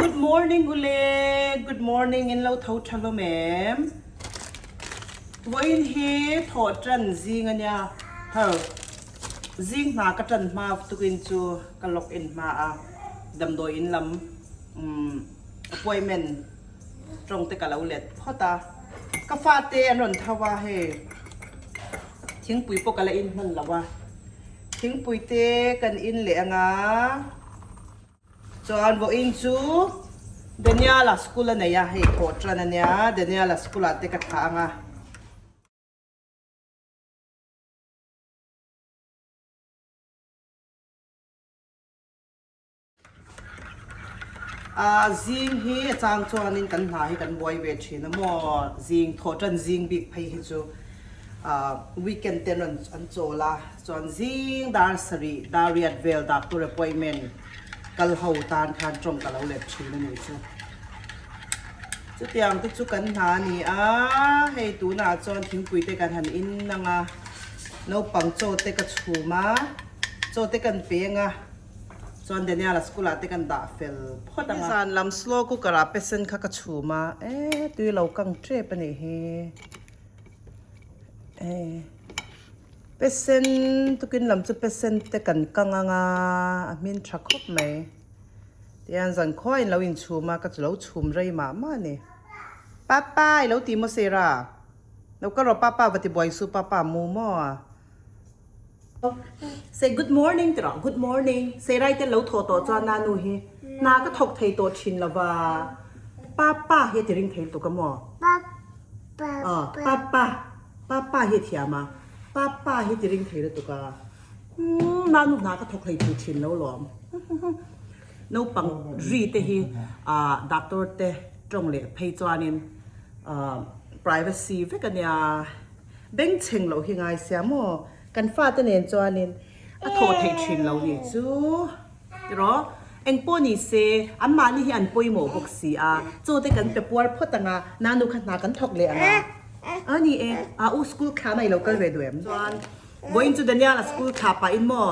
Good morning ule, good morning in lo tho tha hlawm em? Vawiin hi thawh tan zing a nia, hal zing hna ka tan hma tukin chu ka log in hma a, damdawi in lam umm appointment tawng te ka lo let phawt a, ka fate an rawn tho a hei thingpui pawh ka la in hman lo a, thingpui te kan in leh anga. Chuan vawiin chu Daniel-a school a nei a, hei thawh tan a nia, Daniel-a school ah te ka thlah ang a. Ah zing hi a chang chuanin kan hna hi kan buai ve thin a maw, zing thawh tan zing bik phei hi chu ah weekend te an rawn an chawl a. Chuan zing dar sarih dar riat vel doctor appointment kal ho tan khan tawng ka lo let thin a nih chu. Chutiang te chu kan hna a ni a, hei tunah chuan thingpui te kan han in ang a, naupang chaw te ka chhum a, chaw te kan peng a, chuan Daniel-a school ah te kan dah fel phawt ang a. Nizan lam slow cooker ah pesen kha ka chhum a, e tui lo kang tep a nih hi, e. Pesen tukin lam chu pesen te kan kang ang a, a hmin tha khawp mai. Tihian zan khuain lo inchhum a, ka chu lo chhum rei mah mah a ni. Papa i lo ti maw Sarah? Lo ka rawh papa va ti buai su papa mu maw a? Say good morning ti rawh, good morning. Sarah i te lo thawh tawh chuan a nu hi hna ka thawk thei tawh thin lo va, papa hi a ti ring thei lutuk a maw? Papa. Aw, papa. Papa hi a thiam a, Papa hi ti ring thei lutuk a, umm nanu hna ka thawk hlei thei thin lo lawm. Naupang ri te hi ah doctor te tawng leh phei chuanin ah privacy vek a nia, bengchheng loh hi ngai sia maw, kan fate nen chuanin a thawh theih thin lo nih chu. Tiraw? Engpawh ni se, anmahni hi an pawimawh bawk si a, chaw te kan pe puar phawt ang a, nanu kha hna kan thawk leh ang a. A ni e, a u school thla na i lo kal ve duh em? Chuan, vawiin chu Daniel-a school thla pahin maw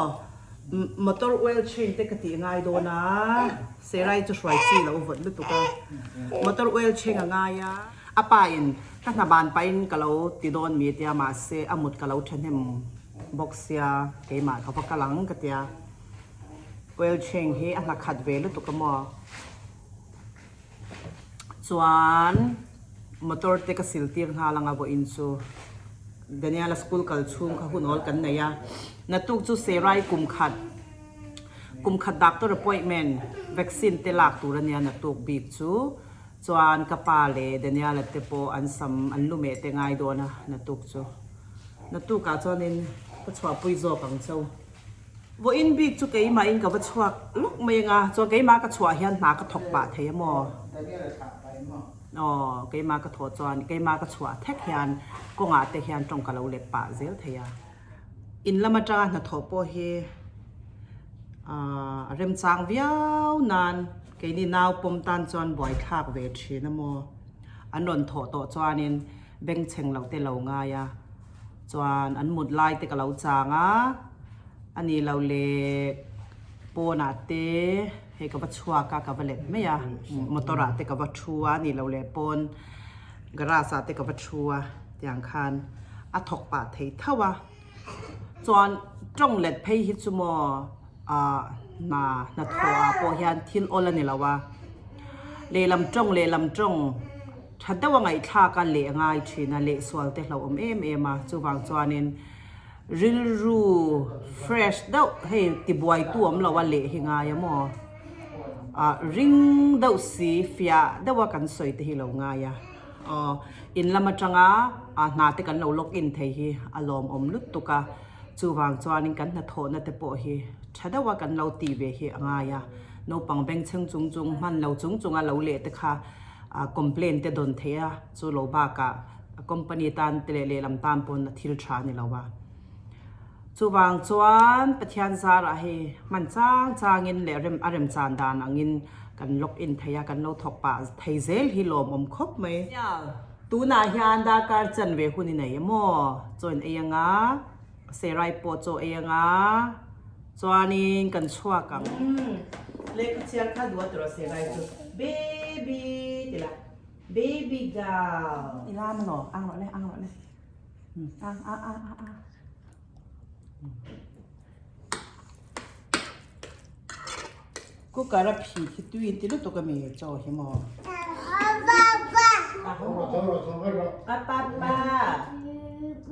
motor oil change te ka tih ngai dawn a, Serai chu hruai chi lo vawt lutuk a, motor oil change a ngai a. A pa in ka hna ban pahin ka lo ti dawn mi tia mahse a mut ka lo thahnem bawk sia keimah ka va kal ang ka tia. Oil change hi a hna khat ve lutuk a maw? Chuan motor te ka sil tir nghal anga vawiin chu Daniel-a school kal chhung kha hun awl kan nei a, naktuk chu Serai kum khat kum khat doctor appointment vaccine te lak tur ania naktuk bik chu chuan ka pa leh Daniel-a te pawh an sam an lu meh te ngai dawn a naktuk chu naktuk ah chuanin ka chhuahpui zawk ang cheu. Vawiin bik chu keimahin ka va chhuak lawk mai anga, chuan keimah ka chhuah hian hna ka thawk pah thei a maw? Aw, keimah ka thawh chuan keimah ka chhuah thek hian kawngah te hian tawng ka lo let pah zel thei a. In lam atanga hnathawh pawh hi a remchang viau nan keini nau pawm tan chuan buaithlak ve thin a maw? An rawn thawh tawh chuanin bengchheng lo te lo ngai a. Chuan an mut lai te ka lo chang a, a ni lo leh pawnah te hei ka va chhuak a ka va let mai a, motor ah te ka va thu a, a ni lo leh pawn garage ah te ka va thu a tiang khan a thawk pah thei tho a. Chuan tawng let phei hi chu maw ah hna hnathawh ah pawh hian thil awl a ni lo a, lehlam tawng lehlam tawng. Tha deuh a ngaihthlak a leh ngai thin a, lehsual te hlauhawm em em a, chuvang chuanin rilru fresh deuh hei tibuaitu awm lo a leh hi ngai a maw? Ah ring deuh si fiah deuh a kan sawi te hi lo ngai a, aw in lam atanga ah hna te kan lo log in thei hi a lawmawm lutuk a, chuvang chuanin kan hnathawhna te pawh hi tha deuh a kan lo tih ve hi a ngai a, naupang bengchheng chung chung hman lo chung chung a lo leh te kha a complain te dawn theih a, chu lo bakah company tan te leh lehlam tan pawn a thil tha a ni lo a. Chuvang chuan Pathian zarah hei hman chang changin leh rem a remchan dan angin kan log in thei a, kan lo thawk pah thei zel hi lawmawm khawp mai. Tunah hian darkar chanve hun i nei emaw chaw in ei anga, Serai pawh chaw ei anga chuanin kan chhuak ang. Lehkha chhiar kha duh a tawrh a Serai chu. Baby ti la baby girl. I lam alaw ang rawh le ang rawh le ang ang ang ang ang. Cooker a phih khi tui in ti lutuk a mi chaw hi maw. Papa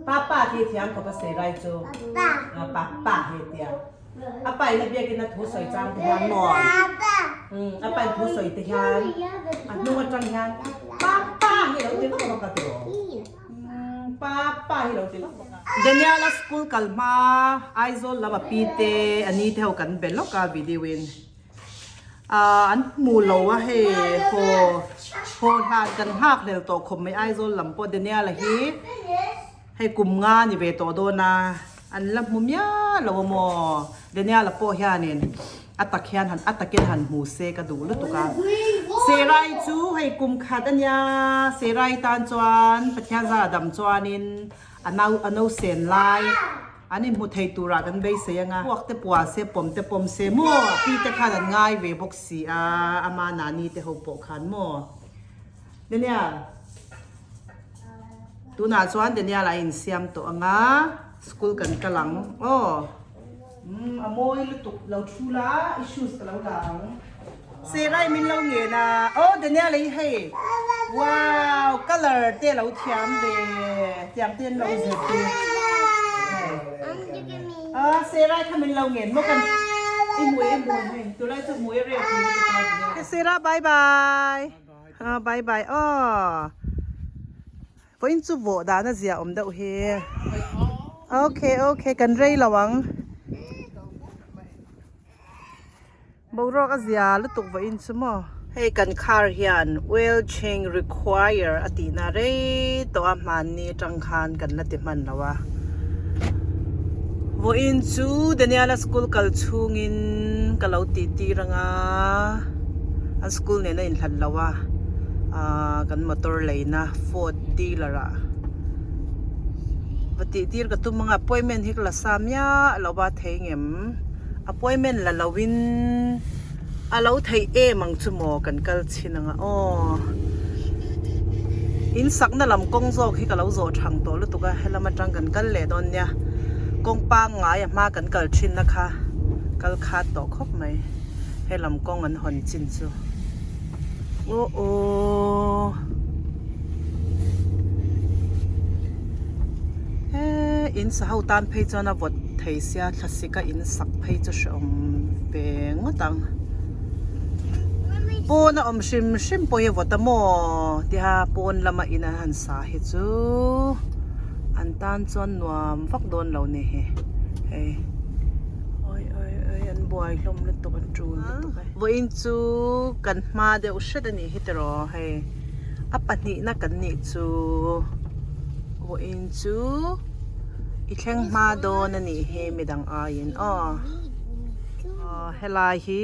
papa ti thiam khawp a sei rai chu papa he tia a pa in a biakin a thu sawi chang te hian maw a pa in thu sawi te hian a hnung atang hian papa hi lo ti vak vak a tiraw. Pa pa hi lo ti vak vak a. Daniel-a school kal hma Aizawl lam a pi te a ni te ho kan be lawk a video in ah an hmu lo a hei haw haw hlan kan nghak hlel tawh khawp mai Aizawl lam pawh Daniel-a hi hei kum nga ni ve tawh dawn a an la hmu miah lo a maw Daniel-a pawh hianin A tak hian han a takin han hmu se ka duh lutuk a. Serai chu hei kum khat a nia, Serai tan chuan Pathian zara dam chuanin a nau a no sen lai an inhmu thei turah kan beisei anga. Puak te pua se pawm te pawm se maw pi te khan an ngai ve bawk si a, ama nani te ho pawh khan maw. Daniel, tunah chuan Daniel a insiam tawh anga school kan kal ang aw. Umm a mawi lutuk lo thu la i shoes ka lo la ang. Serai min lo ngen a aw Daniel ei hei wow colour te lo thiam ve tiang te an lo zir te a Serai kha min lo ngen maw kan i hmui i hmui hei tulai chu hmui a rek ni lutuk a Daniel. Sera bye bye bye bye aw. Vawiin chu vawh dan a zia awm deuh hi. Okay okay kan rei lo ang. Boruak a zia lutuk vawiin chu maw. Hei kan car hian oil change require a tihna rei tawh a hmanni atang khan kan la ti hman lo a. Vawiin chu Daniela school kal chhungin ka lo tih tir anga an school nen a inhlat lo a. Ahh kan motor leina Ford dealer ah va tih tir ka tum anga appointment hi ka la sa miah lo va thei ngem appointment la lo in a lo theih em ang chu maw kan kal chhin anga aw in sakna lam kawng zawk hi ka lo zawh thang tawh lutuk a helam atang kan kal leh dawn nia kawng pangngai a hma kan kal thin na kha kal khat tawh khawp mai helam kawng an hawn chin chu. Aw aw he in sa ho tan phei chuan a vawt thei sia thlasik a in sak phei chu hrehawm ve ngawt ang pawn a awm hrim hrim pawh hi a vawt a maw tiha pawn lama in an han sa hi chu an tan chuan nuam vak dawn lo ni hi hei. Awi awi awi an buai hlawm lutuk an tul lutuk e. Vawiin chu kan hma deuh hret a nih hi tiraw hei a pahnihna kan nih chu vawiin chu i thleng hma dawn a nih hi midang aiin aw helai hi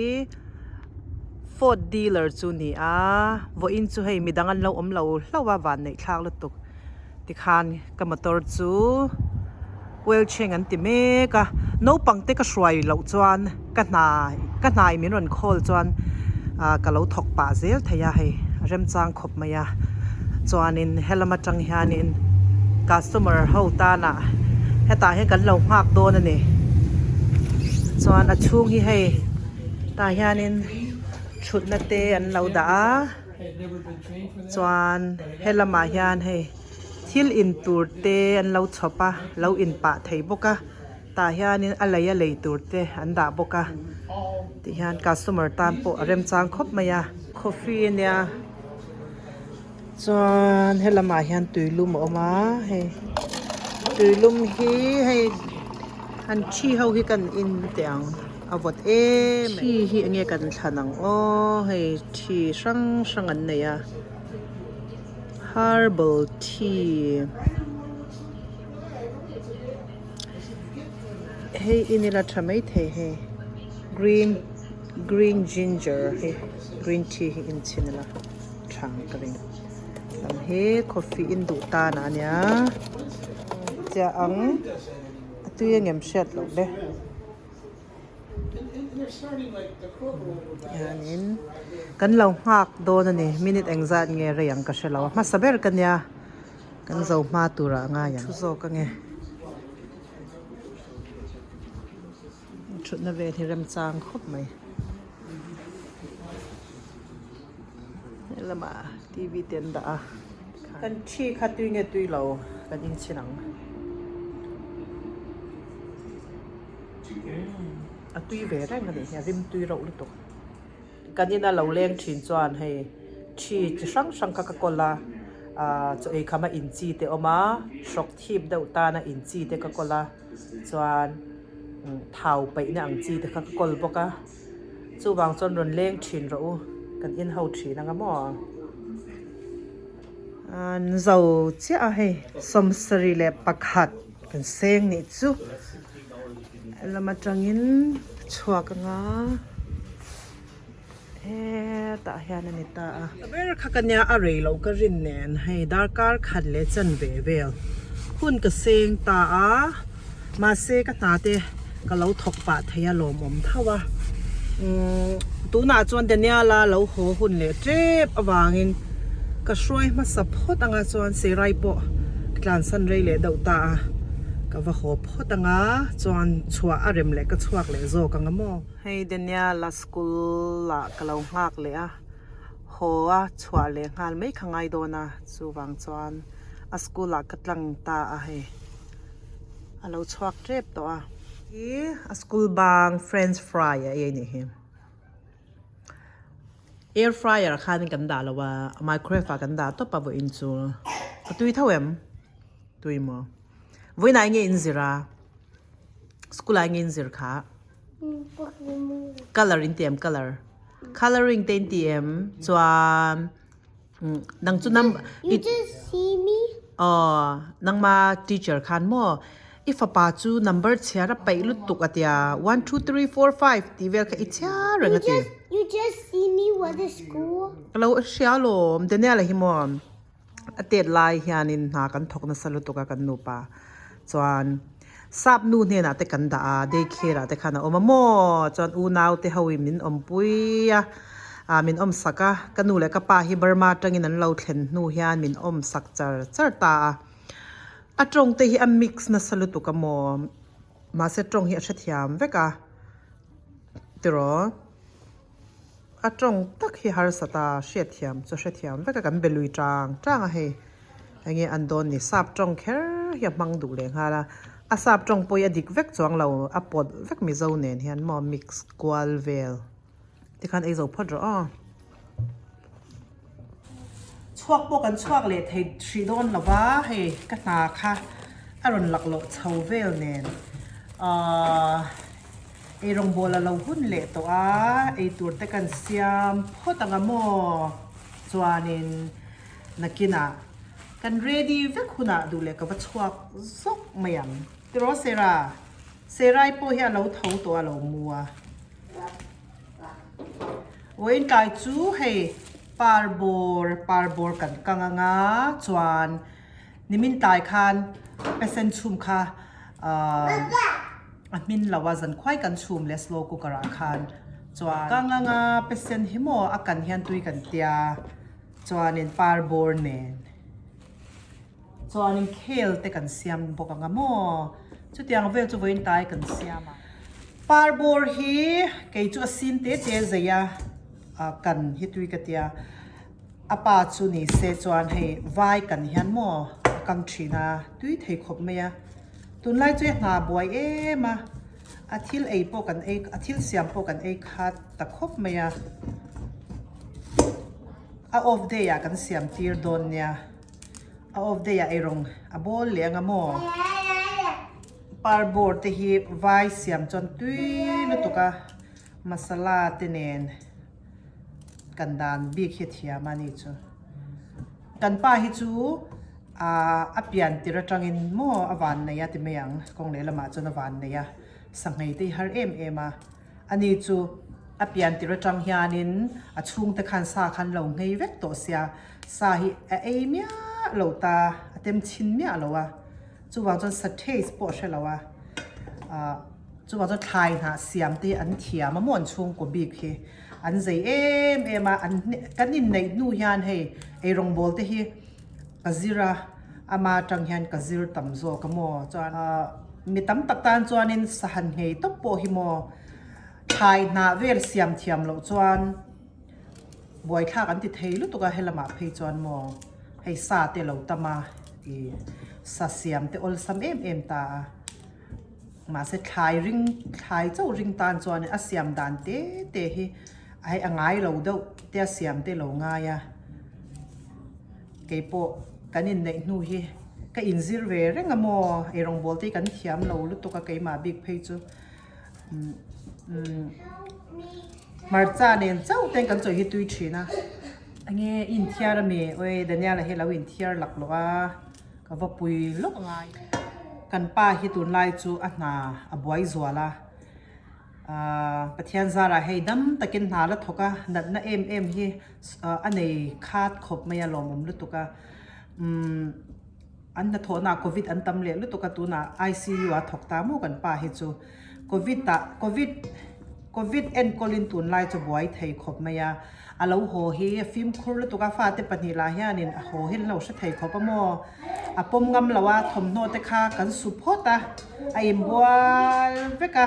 Ford dealer chu ni a vawiin chu hei midang an lo awm lo hlauh a vanneih thlak lutuk tikhan ka motor chu. Oil change an ti mek a, naupang te ka hruai loh chuan ka hna ka hnai min rawn call chuan ah ka lo thawk pah zel thei a hei a remchang khawp mai a chuanin helam atang hianin customer ho tanah hetah hian kan lo nghak dawn a ni chuan a chhung hi hei tah hianin thutna te an lo dah a chuan helamah hian hei. Thil in tur te an lo chhawp a, lo in pah thei bawk a, tah hianin a lei a lei tur te an dah bawk a, tihian customer tan pawh a remchang khawp mai a. Coffee ania chuan helamah hian tuilum a awm a hei tuilum hi hei an thi ho hi kan in teh ang a vawt em mai. Thi hi enge kan thlan ang aw hei thi hrang hrang an nei a. Herbal tea hei in ila tha mai thei hei green green ginger hi green tea hi in chhin ila tha ang ka ring lam hi coffee in duh tan ah ania chiah ang a tui ang em hriat loh le. Hianin kan lo nghak dawn a ni minute engzat nge rei ang ka hre lo a hmasa ber ka nia kan zo hma turah a ngai ang thu zawk ange thutna vel hi remchang khawp mai helamah T V te an dah a kan thi kha tui nge tui lo kan inchhin ang. A tui ve reng a nih hi a rim tui reuh lutuk. Kan ina lo leng thin chuan hei thi chi hrang hrang kha ka kawl a, ahh chaw ei kham a in chi te awm a, hrawk thip deuh tan a in chi te ka kawl a, chuan thau paihna ang chi te kha ka kawl bawk a, chuvang chuan rawn leng thin rawh u, kan in ho thin ang a maw. An zo chiah a hei 71 kan seng nih chu. Lam atangin chhuak anga hetah hian a ni ta a. A ber kha ka nia a rei loh ka rin nen hei darkar khat leh chanve vel hun ka seng ta a mahse ka hna te ka lo thawk pah thei a lawmawm tho a umm tunah chuan Daniela lo haw hun leh tep avangin ka hruai hmasa phawt anga chuan Serai pawh ka tlansan rei leh deuh ta a ka va haw phawt anga chuan chhuah a rem leh ka chhuak leh zawk ang a maw. Hei Daniela school ah ka lo nghak leh a haw a chhuah leh nghal mai kha ngai dawn a chuvang chuan a school ah ka tlang ta a hei a lo chhuak tep tawh a. Hi a school bang french fry a ei a nih hi. Air fryer khan kan dah lo a microwave ah kan dah tawp a vawiin chu a tui tho em tui maw. Vawiinah enge in zir a school ah enge in zir kha colour in ti em colour colouring te in ti em chuan nang chu nang You just see me? Aw nangma teacher khan maw i fapa chu number chhiar a paih lutuk a tia one two three four five tih vel kha i chhiar reng a ti. You just see me what is school? Ka lo hria alawm Daniel-a hi maw. A tet lai hianin hna kan thawk nasa lutuk a kan nupa chuan sap nu hnenah te kan dah a day care ah te khan a awm a maw chuan unau te ho in min awmpui a ah min awm sak a ka nu leh ka pa hi Burma atangin an lo thlen hnu hian min awm sak char char ta a a tawng te hi a mix nasa lutuk a maw mahse tawng hi a hrethiam vek a tiraw. A tawng tak hi harsa ta hriatthiam chu hrethiam vek a kan be lui tang tang a hei enge an dawn ni sap tawng kher hi a hmang duh leh nghal a a sap tawng pawh hi a dik vek chuang lo a pawt vek mizo nen hian maw mix kual vel tikhan ei zo phawt rawh aw. Chhuak pawh kan chhuak leh thei hrih dawn lo va hei ka hna kha a rawn laklawh chho vel nen ahh ei rawngbawl a lo hun leh tawh a eitur te kan siam phawt ang a maw chuanin nakinah kan ready vek hunah duh leh ka va chhuak zawk mai ang tiraw Sarah Sarah-i pawh hi a lo tho tawh a lo mu a. Vawiin tlai chu hei par bawr par bawr kan kang anga chuan nimin tlai khan pesen chhum kha ahh a hmin lo a zan khuai kan chhum leh slow cooker ah khan chuan kang anga pesen hi maw a kan hian tui kan tia chuanin par bawr nen chuanin khel te kan siam bawk anga maw chutiang vel chu vawiin tlai kan siam a. Par bawr hi kei chu a sin te te zei a, kan hi tui ka tia. A pa chu ni se chuan hei vai kan hian maw a kang thin a, tui thei khawp mai a. Tunlai chu hna buai em a, a thil ei pawh kan ei, a thil siam pawh kan ei khat ta khawp mai a. A off day ah kan siam tir dawn nia, a off day ah eirawng a bawl leh anga maw. Par bawr te hi vai siam chuan tui lutuk a masala te nen kan dan bik hi a thiam a ni chu. Kan pa hi chu ahh a pian tir atangin maw a van nei a ti mai ang kawng leh lamah chuan a van nei a sanghei te hi har em em a ani chu a pian tir atang hianin a chhungte khan sa khan lo nghei vek tawh sia sa hi a ei miah lo ta a tem chhin miah lo a. Chuvang chuan sa taste pawh a hre lo a, ah. Chuvang chuan thlai hnah siam te hi an thiam a maw an chhungkaw bik hi an zei em em a, an kan inneih hnu hian hei eirawngbawl te hi ka zir a, ama atang hian ka zir tam zawk a maw chuan mi tam tak tan chuanin sahan nghei tawp pawh hi maw thlai hnah vel siam thiam loh chuan buaithlak an ti thei lutuk a helamah phei chuan maw hei sa te lo tam a ih sa siam te awlsam em em ta a. Mahse thlai ring thlai chauh ring tan chuan a siam dan te te hi a hei a ngai lo deuh te a siam te lo ngai a keipawh kan inneih hnu hi ka inzir ve reng a maw eirawngbawl te hi kan thiam lo lutuk a keimah bik phei chu umm hmarcha nen chauh ten kan chawi hi tui thin a enge inthiar ami awi Daniel-a hi a lo inthiar laklawh a. Ka va pui lawk ngai. Kan pa hi tunlai chu a hna a buai zual a, aaa Pathian zarah hei dam takin hna la thawk a, natna em em hi a nei khat khawp mai a lawmawm lutuk a, umm an hnathawhnaah covid an tam leh lutuk a tunah ICU ah thawk ta maw kan pa hi chu covid ah covid covid enkawlin tunlai chu buai thei khawp mai a. A lo haw hi a fimkhur lutuk a, fate pahnih lah hianin a haw hi an lo hre thei khawp a maw? A pawm ngam lo a, thawmhnaw te kha kan su phawt a, a inbual vek a,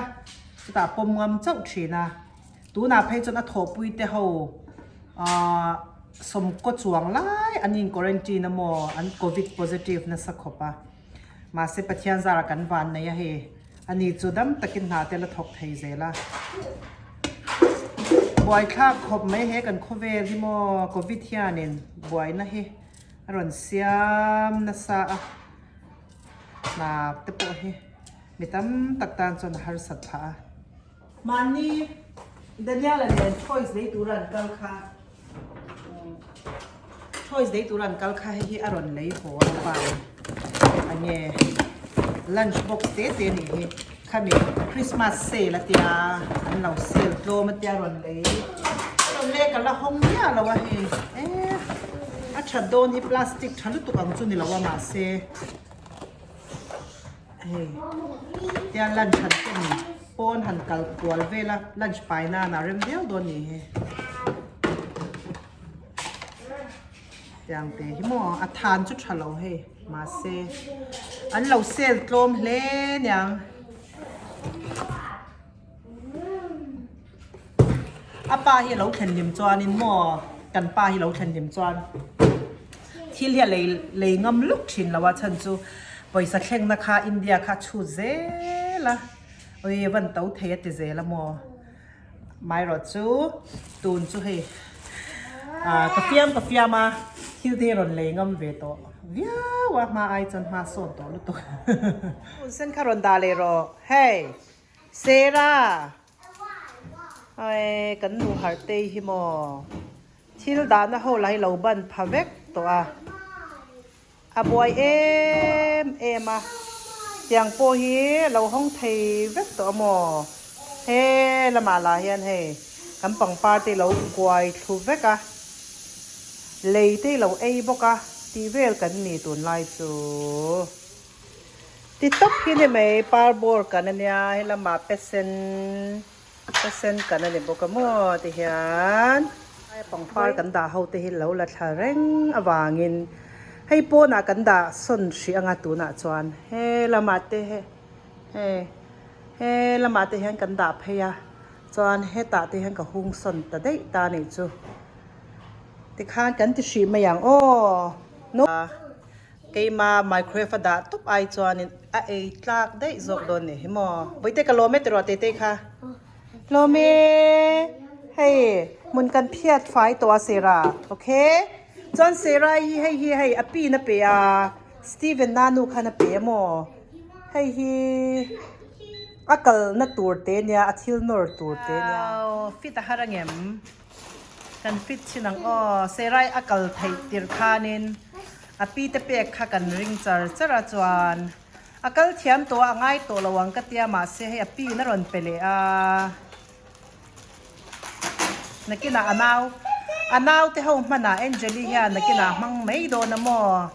chutah a pawm ngam chauh thin a. Tunah phei chuan a thawhpui te ho ahh sawmkaw chuang lai an in quarantine a maw, an covid positive nasa khawp a. Mahse Pathian zara kan van nei a hei. Ani chu dam takin hna te la thawk thei zel a. Buaithlak khawp mai he kan khawvel hi maw covid hianin buaina hi a rawn siam nasa a. Hna te pawh hi mi tam tak tan chuan a harsat phah a. Mahni Daniel-a nen toys lei tura an kal kha Toys lei tura an kal kha hei hi a rawn lei haw a pa enge lunch box te te nih hi khami Christmas sale a tia an lo sale tlawm a tia rawn lei a rawn lei ka la hawng miah lo a hei eh a that dawn hi plastic tha lutuk ang chu ni lo a mahse hei tia lunch han ken pawn han kal kual vel a lunch pai nan a rem viau dawn ni hi tiang te hi maw a than chu tha lo hei mahse an lo sale tlawm hle niang a pa hi a lo thlen hlim chuanin maw kan pa hi lo thlen hlim chuan thil hi a lei lei ngam luk thin lo a chhan chu pawisa thlengna kha India kha a chhut zel a awi a van to thei a ti zel a maw Maherawh chu tun chu hei ah ka fiam ka fiam a thil te hi rawn lei ngam ve tawh viau a hma ai chuan hma sawn tawh lutuk. Hun sen kha rawn dah leh rawh hei Sarah ae kan nu harh tei hi maw thil dahna ho lah hi lo ban pha vek tawh a. A buai em em a, tiang pawh hi a lo hawng thei vek tawh a maw? He lamah lah hian hei kan pangpar te lo kuai thlu vek a, lei te lo ei bawk a tih vel kan ni tunlai chu. Ti tawp hi ni mai parbawr kan ania helamah pesen. Ka sen kan a ni bawk a maw ti hian pangpar kan dah ho te hi lo la thla reng avangin hei pawnah kan dah sawn hrih anga tunah chuan he lamah te hei he lamah te hian kan dah phei a chuan hetah te hian ka hung sawn ta daih ta a nih chu tikhan kan ti hrih mai ang aw. Keima microwave a dah tawp ai chuanin a ei tlak daih zawk dawn ni hi maw. Vawiite ka lawm e tiraw Tetei kha. Lawm e. Hei hmun kan phiat fai tawh a Sarah. Okay. Chuan Sarah hi hei hi hei a pin a pe a Steven nanu khan a pe a maw. Hei hi a kalna tur te nia a thil nawr tur te nia. Fit a har angem. Kan fit chin ang aw. Serai a kal theih tirh khanin a pi te pek kha kan ring char char a chuan a kal thiam tawh a, a ngai tawh lo ang ka tia mahse hei a pin a rawn pe leh a. Nakinah a nau a nau te ho hmanah Angeli hian nakinah a hmang mai dawn a maw.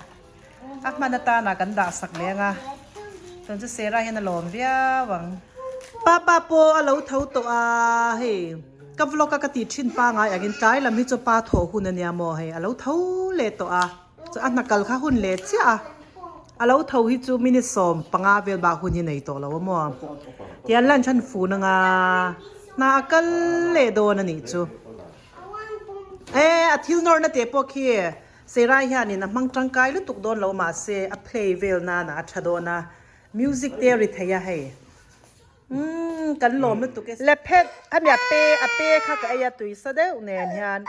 A hman atana kan dah sak leh ang a. Chuan chu Serai hian a lawm viau ang. Papa pawh a lo tho tawh a hei ka vlog a ka tih thin pangai angin tlai lam hi chu pa thawh hun ania maw hei a lo tho leh tawh a chuan a hna kal kha hun leh chiah a a lo tho hi chu minute 15 vel bak hun hi nei tawh lo a maw tian lunch an fun anga hna a kal leh dawn a nih chu e a thil nawrna teh pawh khi Serai hianin a hmang tangkai lutuk dawn lo mahse a play vel nana a tha dawn a. Music te a ri thei a hei. Umm kan lawm lutuk e. Lephet a mi a pe a pe kha ka ei a tui sa deuh nen hian.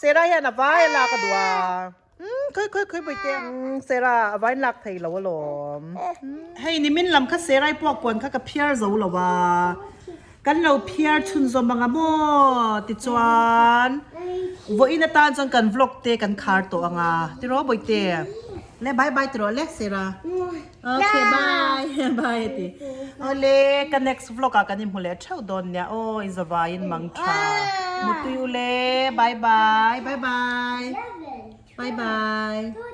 Sera hian a vai a lak a duh a. Umm khawi khawi khawi bawihte. Umm Sera a vain lak thei lo alawm. Hei nimin lam kha Serai puak puan kha ka phiar zo lo a. Kan lo phiar chhunzawm ang a maw tichuan vawiin atan chuan kan vlog te kan khar tawh ang a tiraw bawihte le bye bye tiraw le Sera okay bye bye a ti awle ka next vlog ah kan inhmu leh theuh dawn nia aw i zavaiin mang tha mutui ule bye bye bye bye bye bye.